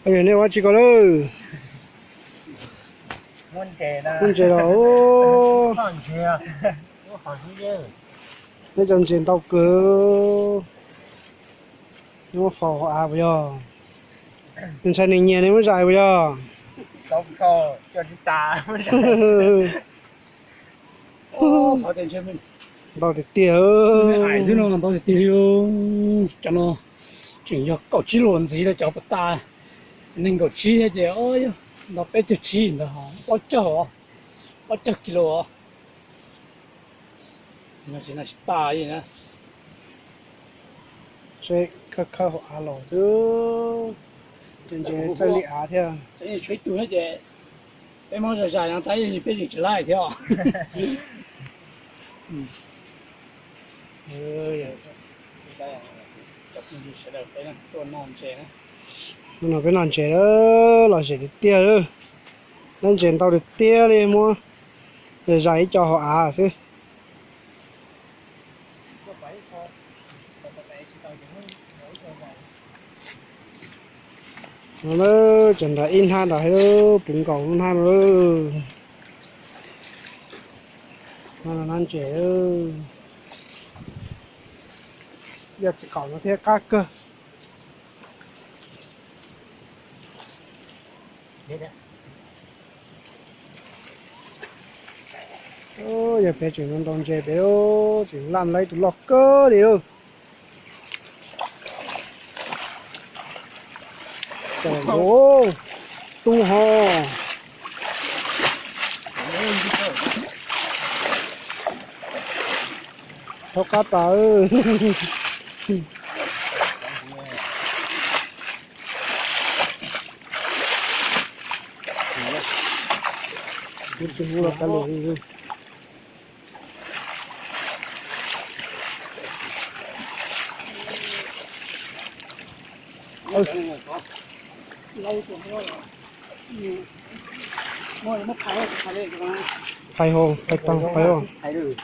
Yog nej ua tsi ko lawm? Muab ntses los, neb cov ntses ntau kawg. Neb muab faus hauv av puas yog? Nws ntshai nws nyias neb muab zais puas yog? Ntau tiag tiag. Ntau tiag tiag li. Cov no tseem yog kaum tsib luas ntxiv lawm cov puas tas. Nees nkaum tsib thiab ces ntau peb caug tsib ntawd, plaub caug, plaub caug kis lus. No tsis tas li na. Seb khawb khawb hauv av los xwb, ces ntses txawj li av thiab. Tshuav ib tug ces peb muab zais zais no tab peb tseem tsis laij thiab os. Hnub no peb noj ntses lom zem tiag tiag. Noj ntses ntau tiag tiag li, muab zais zais ib co hauv av xwb. No lawm, cov nrad ib hnab nrad, puv nkaus lub hnab no lawm. No noj ntses, yog txiv qaum no thiab qab kawg. Yog pem tseem ntaus ntses pem, tseem laj lawv tus loj kawg li lauj. Tub ho, thaub qab tas. Phais hauv, phais tau, phais os.